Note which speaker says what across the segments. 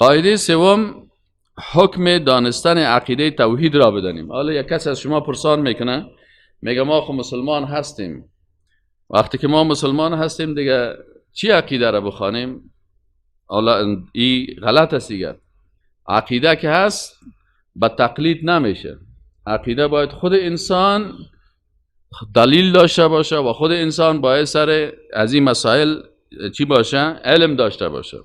Speaker 1: قاعده سوم، حکم دانستن عقیده توحید را بدانیم. حالا یک کس از شما پرسان میکنه، میگه ما خب مسلمان هستیم، وقتی که ما مسلمان هستیم دیگه چی عقیده را بخوانیم؟ حالا این غلط است دیگه. عقیده که هست به تقلید نمیشه. عقیده باید خود انسان دلیل داشته باشه و خود انسان باید سر از این مسائل چی باشه؟ علم داشته باشه.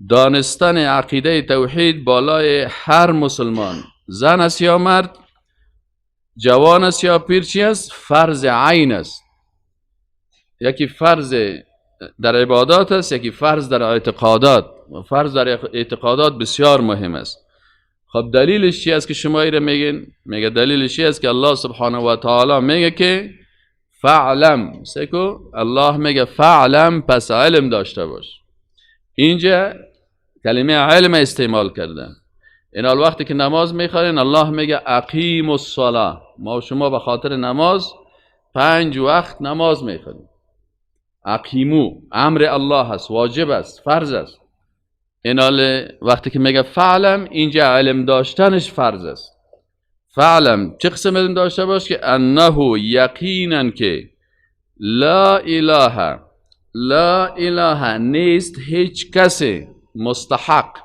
Speaker 1: دانستن عقیده توحید بالای هر مسلمان، زن است یا مرد، جوان است یا پیر، چی است؟ فرض عین است. یکی فرض در عبادات است، یکی فرض در اعتقادات. فرض در اعتقادات بسیار مهم است. خب دلیلش چی است که شما ایره میگین؟ میگه دلیلش چی است که الله سبحانه و تعالی میگه که فعلم، سیکو الله میگه فعلم، پس علم داشته باش. اینجا کلمه علم استعمال کرده. این وقتی که نماز میخوانین الله میگه اقیم الصلاه. ما و شما به خاطر نماز 5 وقت نماز میخوانیم. اقیمو امر الله است، واجب است، فرض است. این وقتی که میگه فعلم، اینجا علم داشتنش فرض است. فعلم چه قسم علم داشته باش؟ که انه یقینا که لا اله، لا اله نیست هیچ کسی مستحق.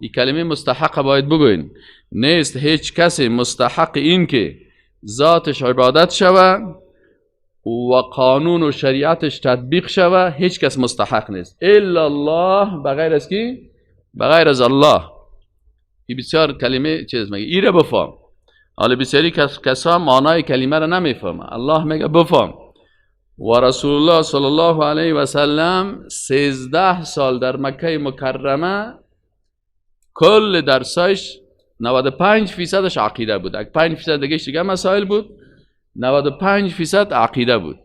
Speaker 1: این کلمه مستحق باید بگوین. نیست هیچ کسی مستحق این که ذاتش عبادت شوه و قانون و شریعتش تطبیق شوه، هیچ کس مستحق نیست الا الله، بغیر از کی؟ بغیر از الله. این بسیار کلمه چیز میگه، ایره بفهم. حالا بسیاری کسا معنای کلمه را نمیفهمه. الله میگه بفهم. و رسول الله صلی الله علیه و سلم 13 سال در مکه مکرمه کل درسایش 95% عقیده بود. 5% دیگه مسائل بود، 95% عقیده بود.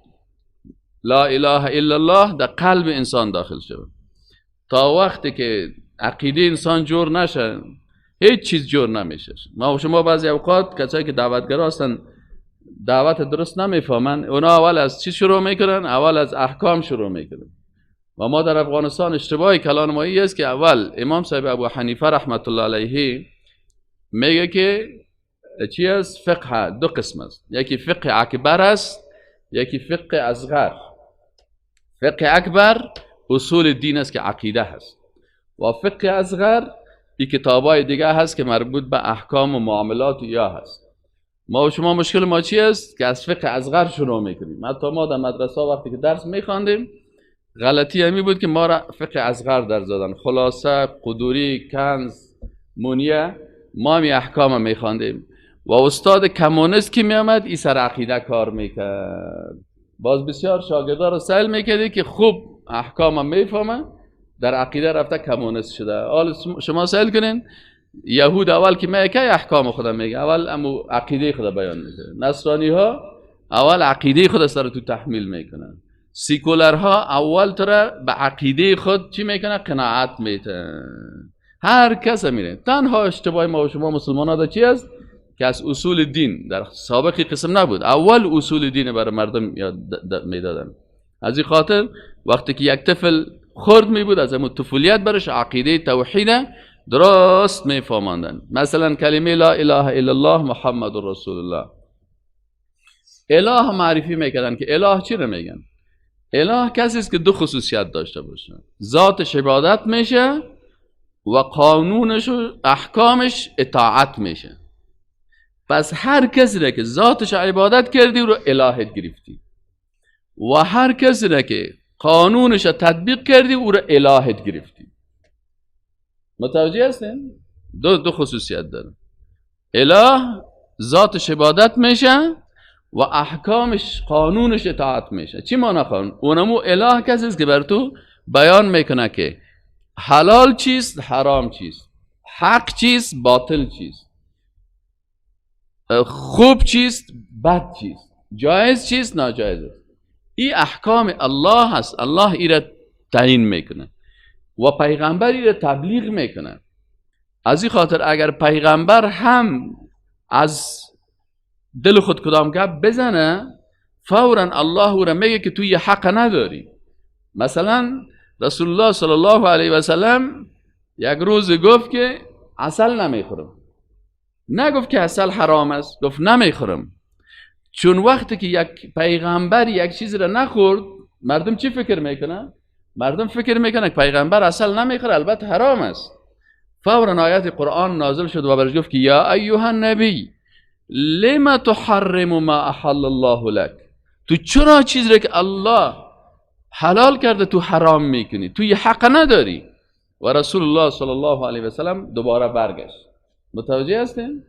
Speaker 1: لا اله الا الله در قلب انسان داخل شد. تا وقتی که عقیده انسان جور نشه هیچ چیز جور نمیشه. ما و شما بعضی اوقات کسایی که دعوتگرا هستن دعوت درست نمیفهمن، اونا اول از چی شروع میکنن؟ اول از احکام شروع میکنن. و ما در افغانستان اشتباه کلان ما است که اول امام صاحب ابو حنیفه رحمت الله علیه میگه که چی است؟ فقه دو قسم است، یکی فقه اکبر است، یکی فقه اصغر. فقه اکبر اصول دین است که عقیده هست، و فقه اصغر این کتابای دیگه هست که مربوط به احکام و معاملات یا هست. ما و شما مشکل ما چی است؟ که از فقه اصغر شروع میکنیم. حتی ما در مدرسه وقتی که درس میخواندیم غلطی همی بود که ما را فقه اصغر در زدن، خلاصه، قدوری، کنز، مونیه، ما می احکام میخواندیم. و استاد کمونیست که میامد ای سر عقیده کار میکرد. باز بسیار شاگردا رو سیل میکردی که خوب احکام میفهمه، در عقیده رفته کمونیست شده. حالا شما سیل کنین یهود اول که میگه احکام خدا میگه، اول امو عقیده خدا بیان میکنه. نصرانی ها اول عقیده خود سر تو تحمیل میکنن. سیکولرها اول تو را به عقیده خود چی میکنه؟ قناعت میته. هر کس میره. تنها اشتباه ما و شما مسلمان ها چی است؟ که از اصول دین در سابق قسم نبود، اول اصول دین برای مردم یاد میدادن. از این خاطر وقتی که یک طفل خرد می بود، از همون طفولیت برش عقیده توحید درست میفهماندن. مثلا کلمه لا اله الا الله محمد رسول الله، اله معرفی میکردن که اله چی رو میگن؟ اله کسی است که دو خصوصیت داشته باشه، ذاتش عبادت میشه و قانونش و احکامش اطاعت میشه. پس هر کسی را که ذاتش عبادت کردی رو الهت گرفتی، و هر کسی را که قانونش تطبیق کردی او رو الهت گرفتی. متوجه هستین؟ دو خصوصیت داره. اله ذاتش عبادت میشه و احکامش قانونش اطاعت میشه. چی معنی قانون؟ اونمو اله کسی است که بر تو بیان میکنه که حلال چیست، حرام چیست، حق چیست، باطل چیست، خوب چیست، بد چیست، جایز چیست، ناجایز است. این احکام الله هست. الله ای را تعیین میکنه و پیغمبر ای را تبلیغ میکنه. از این خاطر اگر پیغمبر هم از دل خود کدام گپ بزنه، فورا الله او را میگه که تو یه حق نداری. مثلا رسول الله صلی الله علیه و سلم یک روز گفت که عسل نمیخورم. نگفت که عسل حرام است، گفت نمیخورم. چون وقتی که یک پیغمبر یک چیز را نخورد، مردم چی فکر میکنن؟ مردم فکر میکنن که پیغمبر عسل نمیخوره، البته حرام است. فورا آیت قرآن نازل شد و برش گفت که یا ایها النبی لما تحرم ما احل الله لك، تو چرا چیز را که الله حلال کرده تو حرام میکنی؟ تو یه حق نداری. و رسول الله صلی الله علیه و سلم دوباره برگشت. متوجه هستین؟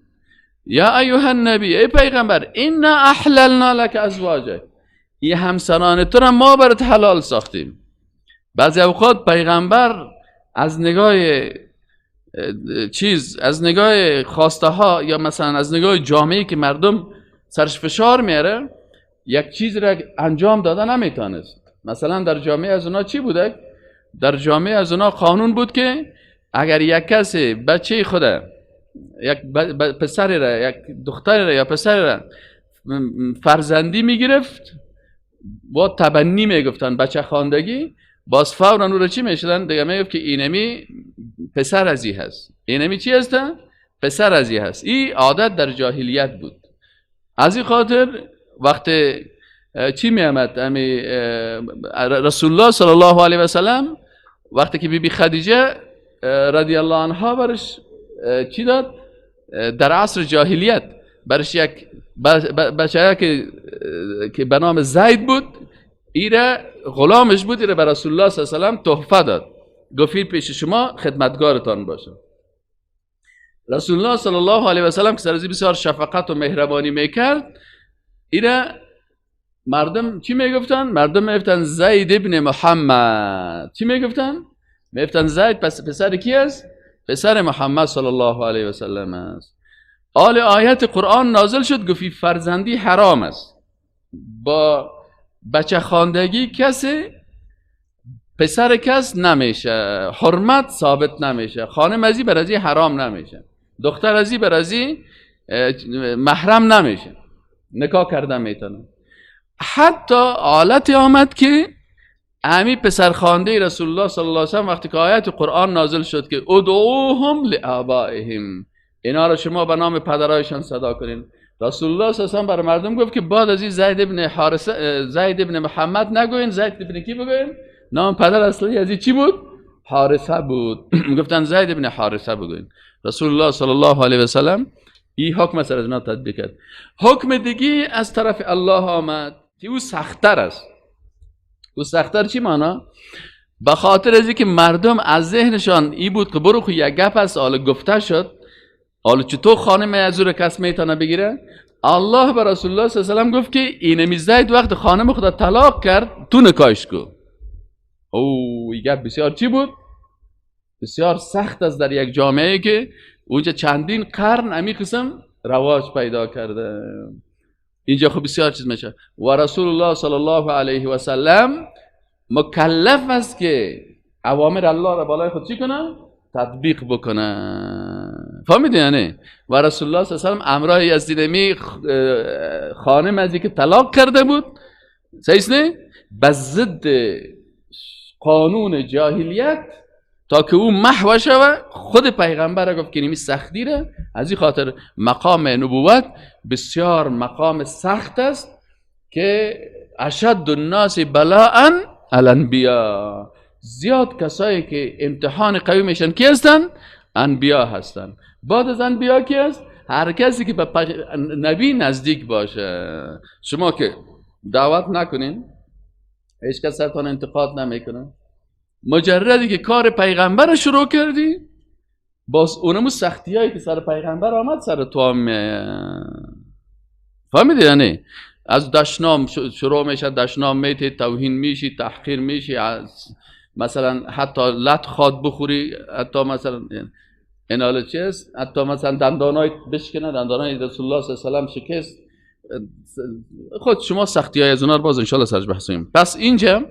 Speaker 1: یا ایها النبی، ای پیغمبر، انا احللنا لك ازواجک، این همسران تو را ما برات حلال ساختیم. بعضی اوقات پیغمبر از نگاه چیز، از نگاه خواسته ها یا مثلا از نگاه جامعه که مردم سرش فشار میاره، یک چیز را انجام داده نمیتونست. مثلا در جامعه از اونا چی بوده؟ در جامعه از اونا قانون بود که اگر یک کسی بچه خوده، یک پسری را، یک دختری را یا پسری را فرزندی میگرفت، با تبنی میگفتن، بچه خواندگی، باز فورا او را چی میشدن؟ دیگه میگفت که اینمی پسر ازی هست. اینمی چی هست؟ پسر ازی هست. این عادت در جاهلیت بود. از این خاطر وقت چی میامد رسول الله صلی الله علیه و سلم، وقتی که بی بی خدیجه رضی الله عنها برش چی داد؟ در عصر جاهلیت برش یک بچه که به نام زید بود، ایره غلامش بود، ایره به رسول الله صلی الله علیه و سلم تحفه داد، گفت پیش شما خدمتگارتان باشه. رسول الله صلی الله علیه و سلم که سر از بسیار شفقت و مهربانی میکرد، ایره مردم چی میگفتن؟ مردم میگفتن زید ابن محمد. چی میگفتن؟ میگفتن زید پس پسر کی است؟ پسر محمد صلی الله علیه و سلم است. آل آیت قرآن نازل شد، گفت فرزندی حرام است. با بچه خواندگی کسی پسر کس نمیشه، حرمت ثابت نمیشه، خانم ازی بر ازی حرام نمیشه، دختر ازی بر ازی محرم نمیشه، نکاح کرده میتونه. حتی حالت آمد که امی پسرخوانده رسول الله صلی الله علیه و سلم وقتی که آیت قرآن نازل شد که ادعوهم لآبائهم، اینا را شما به نام پدرایشان صدا کنین، رسول الله صلی الله علیه و سلم برای مردم گفت که بعد از این زید ابن حارثه، زید ابن محمد نگوین، زید ابن کی بگوین؟ نام پدر اصلی از این چی بود؟ حارثه بود. گفتن زید ابن حارثه بگوین. رسول الله صلی الله علیه و سلم این حکم سر از اینا تطبیق کرد. حکم دیگه از طرف الله آمد که او سخت‌تر است. او سخت‌تر چی معنا؟ به خاطر از اینکه مردم از ذهنشان ای بود که برو خو یک گپ است، حالا گفته شد، حالا چطور خانم از او کس میتونه بگیره؟ الله به رسول الله صلی الله علیه و سلم گفت که اینمی زید وقت خانم خود طلاق کرد تو نکاحش کو. او این گپ بسیار چی بود؟ بسیار سخت است در یک جامعه که اونجا چندین قرن امی قسم رواج پیدا کرده. اینجا خب بسیار چیز میشه و رسول الله صلی الله علیه و سلم مکلف است که اوامر الله را بالای خود چی کنه؟ تطبیق بکنه. فهمیدی یعنی؟ و رسول الله صلی الله علیه و سلم امرای از دینمی خانم از که طلاق کرده بود، صحیح نه؟ به ضد قانون جاهلیت تا که او محو شوه، خود پیغمبر گفت که نیمی سختی را. از این خاطر مقام نبوت بسیار مقام سخت است که اشد الناس بلاء الانبیاء. زیاد کسایی که امتحان قوی میشن کی هستن؟ انبیا هستن. بعد از انبیا کی است؟ هر کسی که به نبی نزدیک باشه. شما که دعوت نکنین، هیچ کس سرتان انتقاد نمیکنه. مجردی که کار پیغمبر رو شروع کردی، باز اونمو سختی هایی که سر پیغمبر آمد سر تو هم فهمیدی یعنی؟ از دشنام شروع میشه، دشنام میتی، توهین میشی، تحقیر میشی، مثلا حتی لط خواد بخوری، حتی مثلا این حالا چی است؟ حتی مثلا دندانای بشکنه، دندانای رسول الله صلی الله علیه و سلم شکست. خود شما سختی های از اونا رو باز انشالله سرش بحث کنیم. پس اینجا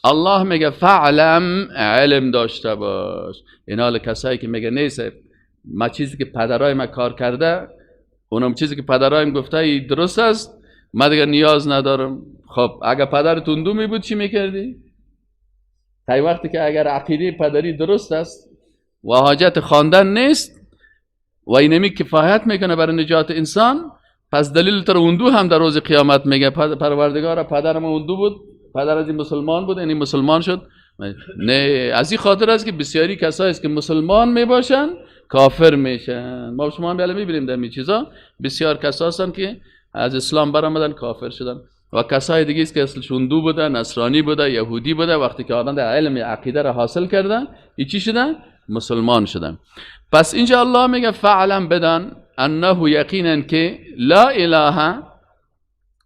Speaker 1: الله میگه فعلم، علم داشته باش. این حال کسایی که میگه نیست ما چیزی که پدرای ما کار کرده، اونم چیزی که پدرایم گفته ای درست است، ما دیگه نیاز ندارم. خب اگه پدرتون دو می بود چی میکردی؟ تا وقتی که اگر عقیده پدری درست است، و حاجت خواندن نیست و اینمی کفایت میکنه برای نجات انسان، پس دلیل تر اون دو هم در روز قیامت میگه پروردگار پدر ما اون دو بود، پدر از این مسلمان بود، یعنی مسلمان شد. نه، از این خاطر است که بسیاری کسایی است که مسلمان میباشن کافر میشن. ما شما هم بیاله میبینیم در این چیزا بسیار کسا هستن که از اسلام برآمدن کافر شدن و کسای دیگه است که اصلشون دو بوده، نصرانی بوده، یهودی بوده، وقتی که آدم در علم عقیده را حاصل کردن ای چی شدن؟ مسلمان شدن. پس اینجا الله میگه فعلا بدان انه یقینا که لا اله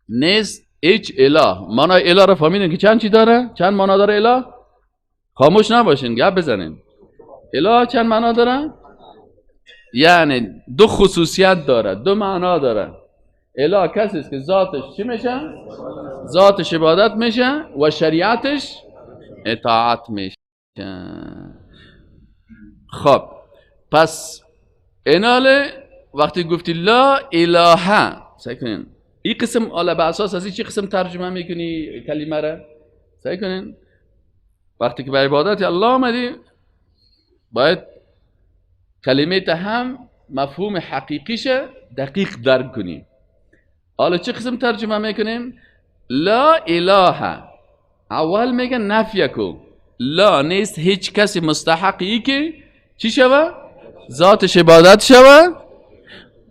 Speaker 1: نیست هیچ اله. معنای اله را فهمیدین که چند چی داره؟ چند معنا داره اله؟ خاموش نباشین، گپ بزنین. اله چند معنا داره؟ یعنی دو خصوصیت داره، دو معنا داره. اله کسی است که ذاتش چی میشه؟ ذاتش عبادت میشه و شریعتش اطاعت میشه. خب پس ایناله وقتی گفتی لا اله، سعی کنین این قسم حالا به اساس از این چی قسم ترجمه میکنی کلمه را؟ سعی کنین وقتی که به عبادت الله آمدی باید کلمه تا هم مفهوم حقیقیش دقیق درک کنی. حالا چه قسم ترجمه میکنیم؟ لا اله اول میگه نفی کو، لا نیست هیچ کسی مستحقی که چی شوه؟ ذاتش عبادت شوه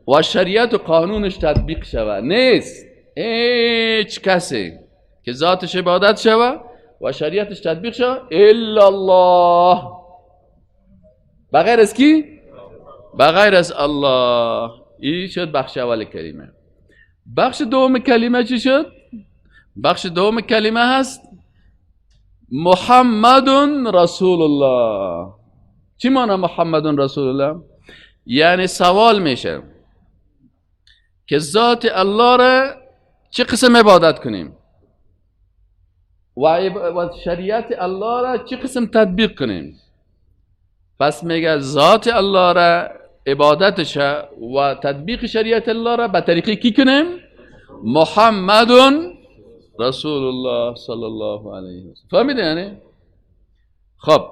Speaker 1: و شریعت و قانونش تطبیق شوه. نیست هیچ کسی که ذاتش عبادت شوه و شریعتش تطبیق شوه الا الله، بغیر از کی؟ بغیر از الله. این شد بخش اول کلمه. بخش دوم کلمه چی شد؟ بخش دوم کلمه هست محمد رسول الله. چی معنی محمد رسول الله؟ یعنی سوال میشه که ذات الله را چه قسم عبادت کنیم و شریعت الله را چه قسم تطبیق کنیم. پس میگه ذات الله را عبادتش و تطبیق شریعت الله را به طریقی کی کنیم؟ محمد رسول الله صلی الله علیه وسلم. فهمیده یعنی؟ خب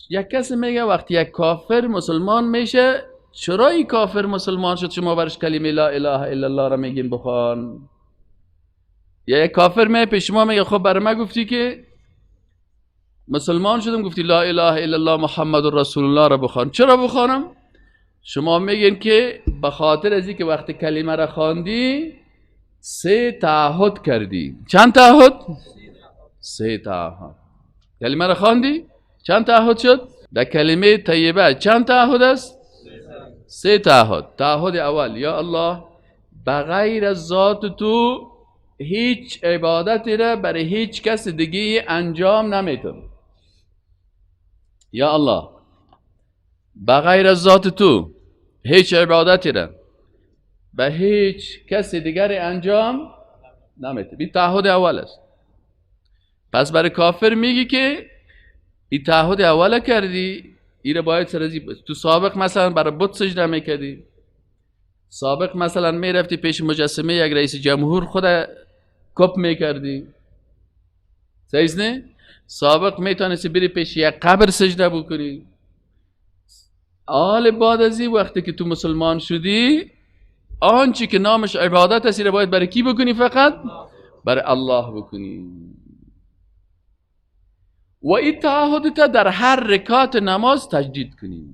Speaker 1: یک کسی میگه وقتی یک کافر مسلمان میشه چرا این کافر مسلمان شد شما برش کلمه لا اله الا الله را میگین بخوان؟ یا یک کافر میه پیش شما میگه خب برای ما گفتی که مسلمان شدم، گفتی لا اله الا الله محمد رسول الله را بخوان، چرا بخوانم؟ شما میگین که به خاطر از اینکه وقتی کلمه را خواندی سه تعهد کردی. چند تعهد؟ سه تعهد. کلمه را خواندی چند تعهد شد؟ در کلمه طیبه چند تعهد است؟ سه تعهد. تعهد اول، یا الله بغیر از ذات تو هیچ عبادتی را برای هیچ کس دیگه انجام نمیتم. یا الله بغیر از ذات تو هیچ عبادتی را به هیچ کس دیگری انجام نمیتم. این تعهد اول است. پس برای کافر میگی که این تعهد اول کردی، این را باید سرزی. تو سابق مثلا برای بت سجده میکردی، سابق مثلا میرفتی پیش مجسمه یک رئیس جمهور خود کپ میکردی، صحیح نه؟ سابق میتونستی بری پیش یک قبر سجده بکنی. حال بعد از این وقتی که تو مسلمان شدی آنچه که نامش عبادت است را باید برای کی بکنی؟ فقط برای الله بکنی. و این تعهد تا در هر رکعت نماز تجدید کنی.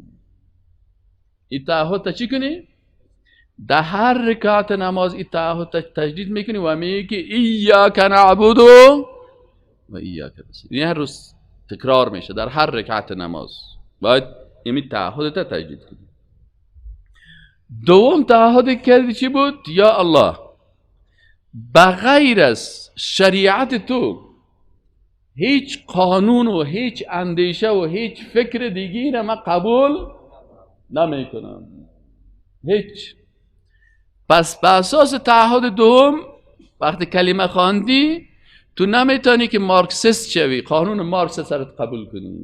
Speaker 1: این تعهد تا چی کنی؟ در هر رکعت نماز این تعهد تجدید میکنی و میگی که ایاک نعبد و ایاک نستعین. این هر روز تکرار میشه در هر رکعت نماز باید این تعهد تا تجدید کنی. دوم تعهد کردی چی بود؟ یا الله بغیر از شریعت تو هیچ قانون و هیچ اندیشه و هیچ فکر دیگی را من قبول نمی کنم، هیچ. پس به اساس تعهد دوم وقتی کلمه خواندی تو نمیتونی که مارکسیست شوی، قانون مارکس سرت قبول کنی.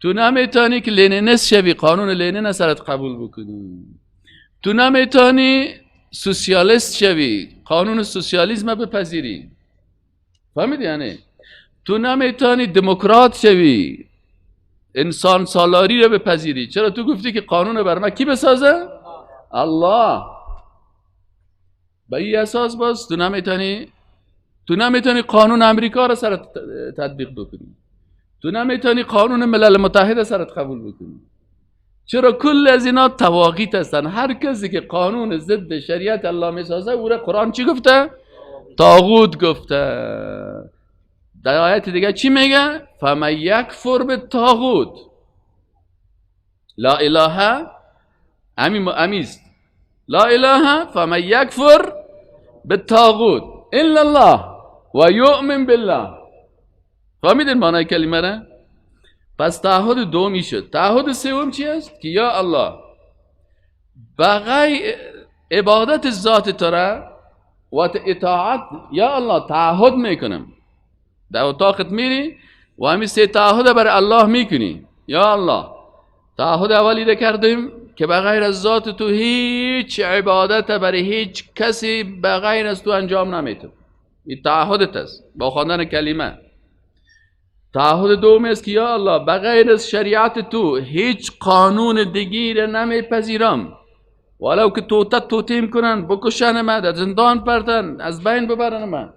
Speaker 1: تو نمیتونی که لنینیست شوی، قانون لنین سرت قبول بکنی. تو نمیتونی سوسیالیست شوی، قانون سوسیالیسم بپذیری. فهمیدی یعنی؟ تو نمیتونی دموکرات شوی، انسان سالاری رو بپذیری. چرا؟ تو گفتی که قانون بر ما کی بسازه؟ الله. به این اساس باز تو نمیتونی قانون امریکا رو سرت تطبیق بکنی، تو نمیتونی قانون ملل متحد سرت قبول بکنی. چرا؟ کل از اینا تواغیت هستن. هر کسی که قانون ضد شریعت الله میسازه او را قرآن چی گفته؟ طاغوت گفته. در آیت دیگه چی میگه؟ فمن یکفر بالطاغوت لا اله امیست لا اله فمن یکفر بالطاغوت الا الله و یؤمن بالله. فهمیدین معنای کلمه را؟ پس تعهد دومی شد. تعهد سوم چی است؟ که یا الله بغیر عبادت ذات تو را و اطاعت، یا الله تعهد میکنم. در اتاقت میری و همین سه تعهد بر الله میکنی. یا الله تعهد اولی ده کردیم که بغیر از ذات تو هیچ عبادت برای هیچ کسی بغیر از تو انجام نمیتون. این تعهدت است با خواندن کلمه. تعهد دوم است که یا الله بغیر از شریعت تو هیچ قانون دیگی نمیپذیرم، ولو که توته توتیم کنن، بکشن من، در زندان پرتن، از بین ببرن من،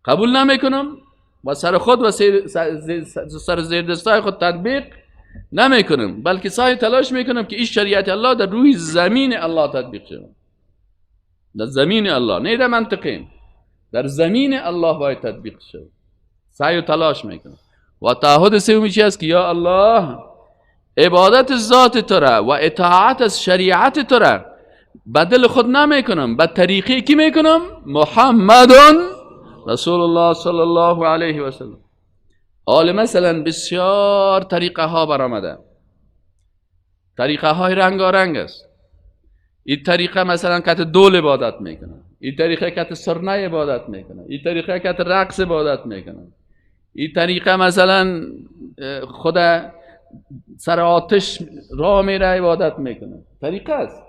Speaker 1: قبول نمیکنم و سر خود و سر زیردستای خود تطبیق نمیکنم، بلکه سعی تلاش میکنم که این شریعت الله در روی زمین الله تطبیق شود. در زمین الله، نه در منطقه، در زمین الله باید تطبیق شود. سعی و تلاش میکنم. و تعهد سومی چی است؟ که یا الله عبادت ذات تو را و اطاعت از شریعت تو را بدل خود نمیکنم، به طریقی کی میکنم؟ محمد رسول الله صلی الله علیه و سلم. حال مثلا بسیار طریقه ها برآمده، طریقه های رنگارنگ است. این طریقه مثلا کت دول عبادت میکنه، این طریقه کت سرنه عبادت میکنه، این طریقه کت رقص عبادت میکنه، این طریقه مثلا خود سر آتش را میره عبادت میکنه. طریقه است.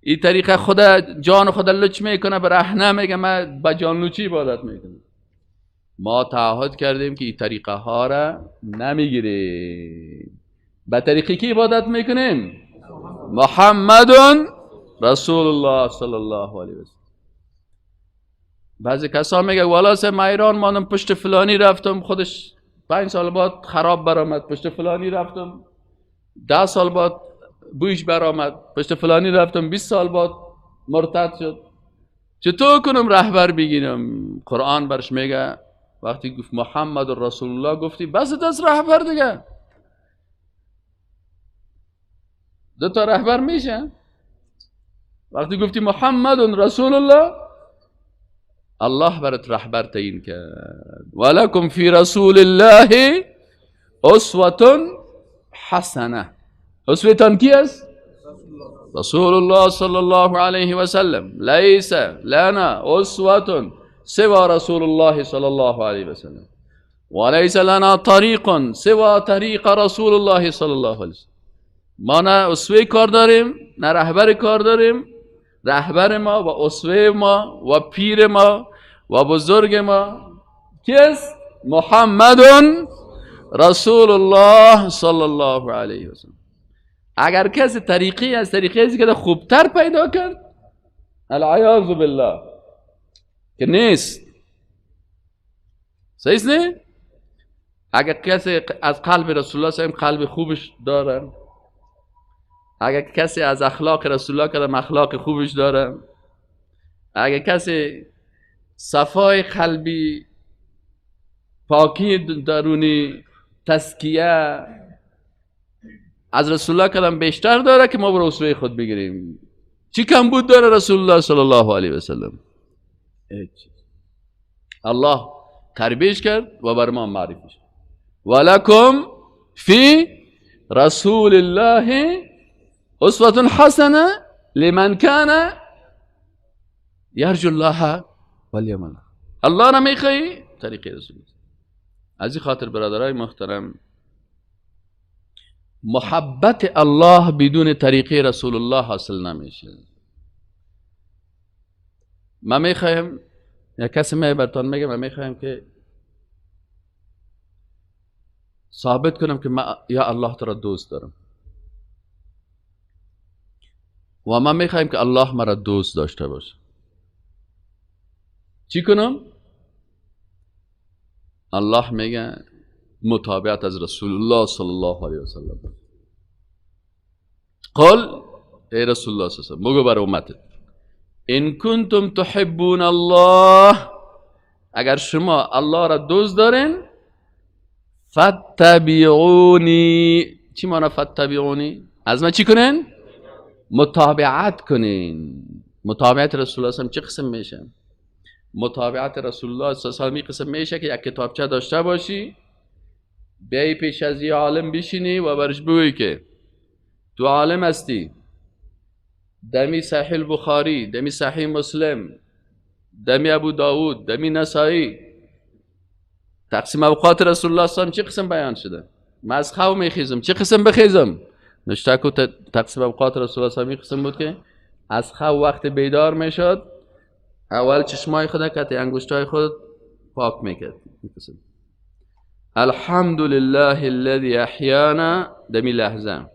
Speaker 1: این طریقه خود جان خود لچ میکنه، برهنه میگه من با جان لوچی عبادت میکنم. ما تعهد کردیم که این طریقه ها را نمیگیریم. به طریقی که عبادت میکنیم؟ محمد رسول الله صلی الله علیه وسلم. بعضی کسا میگه والا سه من ایران ماندم، پشت فلانی رفتم، خودش 5 سال بعد خراب برآمد، پشت فلانی رفتم 10 سال بعد بویش برآمد، پشت فلانی رفتم 20 سال بعد مرتد شد. چطور کنم رهبر بگیرم؟ قرآن برش میگه وقتی گفت محمد رسول الله گفتی بس دست رهبر دیگه. دو تا رهبر میشه. وقتی گفتی محمد رسول الله، الله برات رهبر تعیین کرد. ولکم فی رسول الله اسوة حسنه. اسوتان کی است؟ رسول الله صلی الله علیه و سلم. لیس لنا اسوة سوى رسول الله صلی الله علیه و سلم وليس لنا طریق سوى طریق رسول الله صلی الله علیه و سلم. ما نه اسوه کار داریم، نه رهبر کار داریم. رهبر ما و اسوه ما و پیر ما و بزرگ ما کیست؟ محمد رسول الله صلی الله علیه و سلم. اگر کسی طریقی از طریقی که خوبتر پیدا کرد، العیاذ بالله که نیست. صحیح نه؟ اگر کسی از قلب رسول الله صلی قلب خوبش داره، اگر کسی از اخلاق رسول الله کردم اخلاق خوبش داره، اگر کسی صفای قلبی، پاکی درونی، تزکیه از رسول الله کردم بیشتر داره که ما بر اسوه خود بگیریم. چی کم بود داره رسول الله صلی الله علیه و سلم؟ الله تربیش کرد و بر ما معرفی کرد. ولکم فی رسول الله اسوة حسنة لمن كان يرجو الله واليوم الاخر. الله را میخوایی طریق رسول. از این خاطر برادرای محترم، محبت الله بدون طریق رسول الله حاصل نمیشه. ما میخوایم، یا کسی می برتان میگه من میخوایم که ثابت کنم که من یا الله تو را دوست دارم و من میخوایم که الله مرا دوست داشته باشه. چی کنم؟ الله میگه متابعت از رسول الله صلی الله علیه و سلم. قل ای رسول الله صلی الله علیه و سلم بگو بر امتت ان کنتم تحبون الله، اگر شما الله را دوست دارین، فتبعونی. چی معنی فتبعونی؟ از من چی کنین؟ متابعت کنین. متابعت رسول الله صلی الله علیه و سلم چه قسم میشه؟ متابعت رسول الله صلی الله علیه و سلم قسم میشه که یک کتابچه داشته باشی، بیای پیش از یه عالم بشینی و برش بگویی که تو عالم هستی، دمی صحیح بخاری، دمی صحیح مسلم، دمی ابو داود، دمی نسائی، تقسیم اوقات رسول الله صلی الله علیه و سلم چه قسم بیان شده؟ من از خواب میخیزم، چه قسم بخیزم؟ نشته کو تقسیم اوقات رسول الله صلی الله علیه و سلم قسم بود که از خواب وقت بیدار میشد اول چشمای خود کتی انگشتای خود پاک میکرد. الحمد لله الذي احیانا، دمی لحظه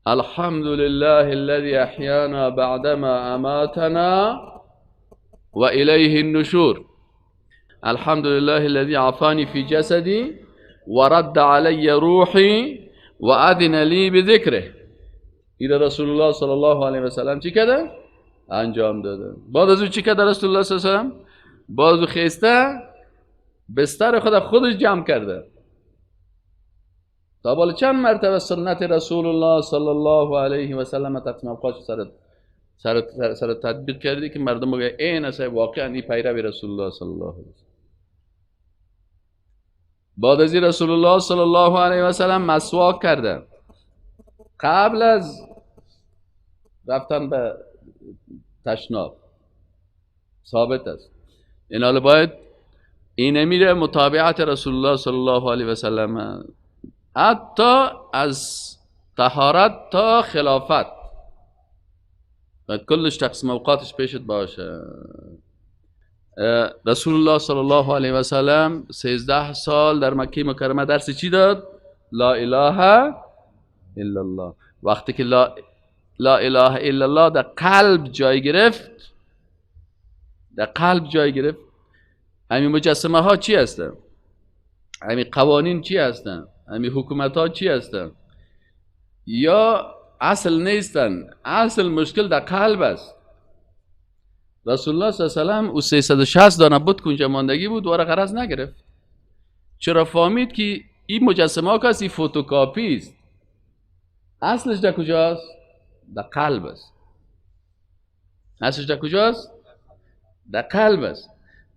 Speaker 1: الحمد لله الذي احیانا بعدما اماتنا و الیه النشور، الحمد لله الذي عافاني في جسدي ورد علي روحي وأذن لي بذكره. إذا رسول الله صلی الله علیه و سلم چی کرده؟ انجام داده. بعد از او چی کرده رسول الله صلی الله علیه و سلم؟ بعد از او خیسته بستر خود خودش جمع کرده. تا بالا چند مرتبه سنت رسول الله صلی الله علیه و سلم تقسیم اوقات سر تطبیق کردی که مردم بگه این اصلا واقعا این پیرو رسول الله صلی الله علیه و سلم. بعد از رسول الله صلی الله علیه و سلم مسواک کرده قبل از رفتن به تشناب، ثابت است. این حالا باید این میره متابعت رسول الله صلی الله علیه و سلم حتی از طهارت تا خلافت، باید کلش تقسیم اوقاتش پیشت باشه. رسول الله صلی الله علیه و سلم 13 سال در مکه مکرمه درس چی داد؟ لا اله الا الله. وقتی که لا اله الا الله در قلب جای گرفت، در قلب جای گرفت، همین مجسمه ها چی هستن؟ همین قوانین چی هستن؟ همین حکومت ها چی هستن؟ یا اصل نیستن، اصل مشکل در قلب است. رسول الله صلی الله علیه و سلم او 360 دانه بت کنجا ماندگی بود و غرض نگرفت. چرا؟ فهمید که این مجسمه ها کسی فتوکاپی است، اصلش در کجاست؟ در قلب است. اصلش در کجاست؟ در قلب است.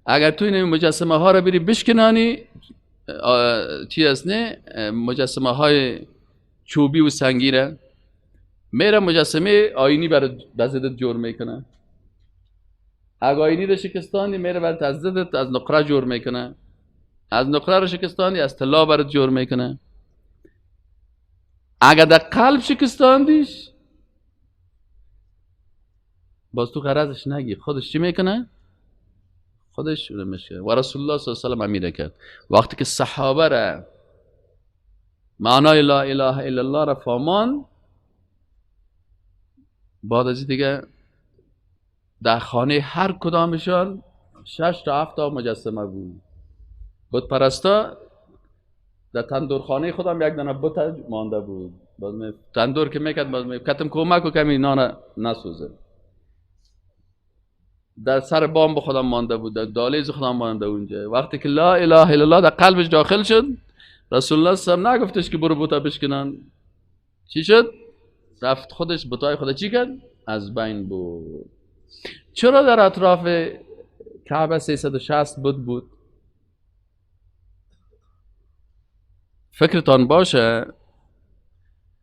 Speaker 1: اگر تو این مجسمه ها را بری بشکنانی، چی است نه؟ مجسمه های چوبی و سنگی را میره مجسمه آینی برای بزدت جور میکنه. اگه آینی رو شکستانی میره برای از از نقره جور میکنه، از نقره رو شکستانی از طلا برات جور میکنه. اگه در قلب شکستاندیش باز تو غرضش نگی، خودش چی میکنه؟ خودش رو میشه. و رسول الله صلی الله علیه و سلم امیره کرد وقتی که صحابه را معنای لا اله الا الله را فهمان، بعد از دیگه در خانه هر کدامشان 6 تا 7 تا مجسمه بود. بت پرستا در تندورخانه خودم یک دانه بت مانده بود. باز می تندور که میکرد باز می کتم کمک و کمی نان نسوزه. در سر بام به خودم مانده بود، در دالیز خودم مانده اونجا. وقتی که لا اله الا الله در قلبش داخل شد، رسول الله صلی الله علیه و آله نگفتش که برو بوتا بشکنن. چی شد؟ رفت خودش بتای خود چی کرد؟ از بین بود. چرا در اطراف کعبه 360 بت بود؟ فکرتان باشه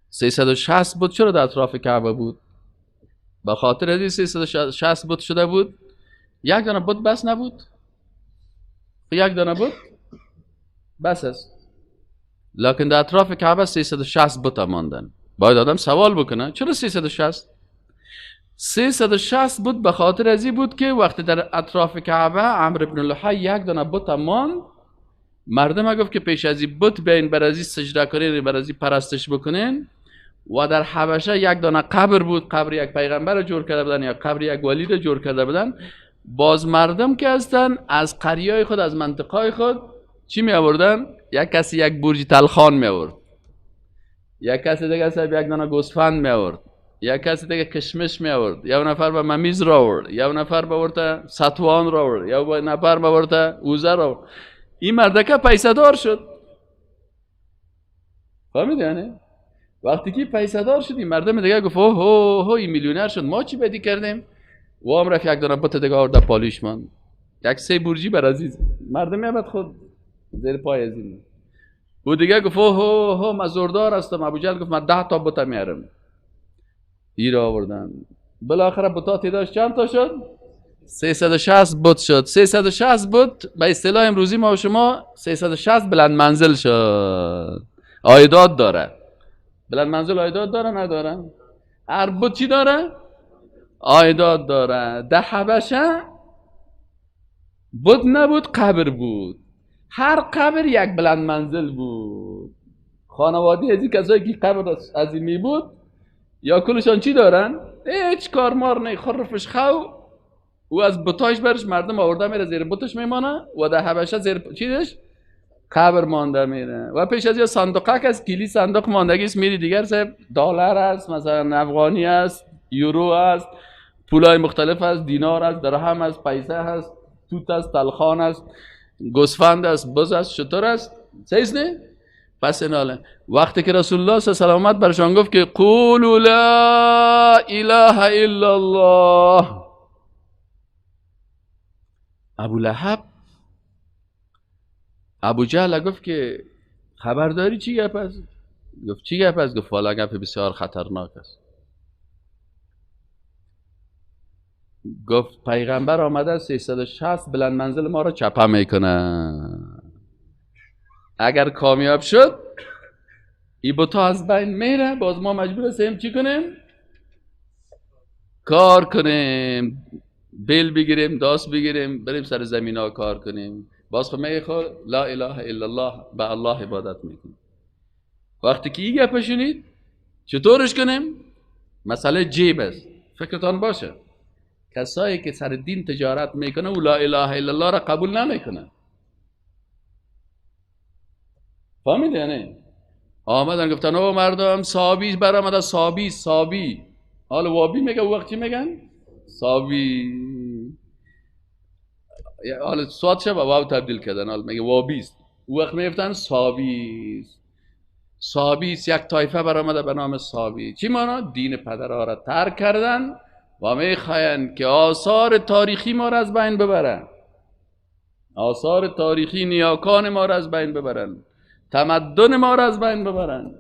Speaker 1: 360 بت چرا در اطراف کعبه بود؟ به خاطر از این 360 بت شده بود. یک دانه بت بس نبود؟ یک دانه بت بس است. لکن در اطراف کعبه 360 بت ماندن. باید آدم سوال بکنه چرا 360؟ 360 بود به خاطر از این بود که وقتی در اطراف کعبه عمرو بن لحی یک دانه بت ماند، مردم گفت که پیش از این بت بیاین بر از این سجده کنین، بر از این پرستش بکنین. و در حبشه یک دانه قبر بود، قبر یک پیغمبر جور کرده بودن یا قبر یک ولی رو جور کرده بودن. باز مردم که هستن از قریای خود، از منطقای خود چی می آوردن؟ یک کسی یک برج تلخان می آورد، یک کسی دیگه صاحب یک دانه گوسفند می آورد، یک کسی دیگه کشمش می آورد، یک نفر به ممیز را آورد، یک نفر به ورته ستوان را آورد، یک نفر به ورته اوزه را آورد. این مردکه پیسه دار شد. فهمیدی یعنی؟ وقتی که پیسه دار شد این مردم دیگه گفت اوه هو هو این میلیونر شد، ما چی بدی کردیم؟ و هم رفت یک دانه بت دیگه آورد پالیش من، یک سه برجی بر عزیز مردم میاد خود زیر پای ازین. و دیگه گفت اوه هو من زوردار هستم. ابوجهل گفت من 10 تا بت میارم. ای را آوردن. بالاخره بتا تعدادش چند تا شد؟ 360 بت شد. 360 بت به اصطلاح امروزی ما و شما 360 بلند منزل شد. عایدات داره. بلند منزل عایدات داره نداره؟ هر بت چی داره؟ عایدات داره. ده حبشه بت نبود، قبر بود. هر قبر یک بلند منزل بود. خانواده از این کسایی که قبر از این می بود یا کلشان چی دارن؟ هیچ کار مار نه، خرفش خو او از بتاش برش مردم آورده میره زیر بتش میمانه و در حبشه زیر چیزش قبر مانده میره. و پیش از یه صندوقک است، کلی صندوق ماندگی است، میری دیگر صاحب دلار است، مثلا افغانی است، یورو است، پولای مختلف است، دینار است، درهم است، پیسه است، توت است، تلخان است، گوسفند است، بز است، شتر است. صحیح نه؟ پس ایناله وقتی که رسول الله صلی الله علیه و آله برشان گفت که قولوا لا اله الا الله، ابو لهب ابو جهل گفت که خبرداری چی گپ است؟ گفت چی گپ است؟ گفت والا گپ بسیار خطرناک است. گفت پیغمبر آمده 360 بلند منزل ما را چپه میکنه، اگر کامیاب شد ای بتا از بین میره، باز ما مجبور هستیم چی کنیم؟ کار کنیم، بیل بگیریم، داس بگیریم، بریم سر زمین ها کار کنیم. باز خب میگه خب لا اله الا الله، به الله عبادت میکنیم. وقتی که این گپ شنید چطورش کنیم؟ مسئله جیب است. فکرتان باشه کسایی که سر دین تجارت میکنه و لا اله الا الله را قبول نمیکنه. فهمیدی یعنی؟ آمدن گفتن او مردم صابی برآمده، صابی صابی. حالا وابی میگه، وقت چی میگن؟ صابی. حالا سواد شه با واو تبدیل کردن، حالا میگه وابی است. او وقت میگفتن صابی است. صابی است، یک طایفه برآمده به نام صابی. چی مانا؟ دین پدرها را ترک کردن و میخواین که آثار تاریخی ما را از بین ببرن، آثار تاریخی نیاکان ما را از بین ببرن، تمدن ما را از بین ببرن.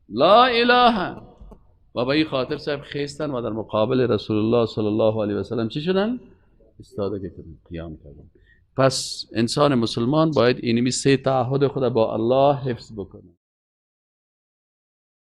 Speaker 1: لا اله. و به این خاطر صاحب خیستن و در مقابل رسول الله صلی الله علیه و سلم چی شدن؟ استاده کردن، قیام کردن. پس انسان مسلمان باید اینمی سه تعهد خود با الله حفظ بکنه.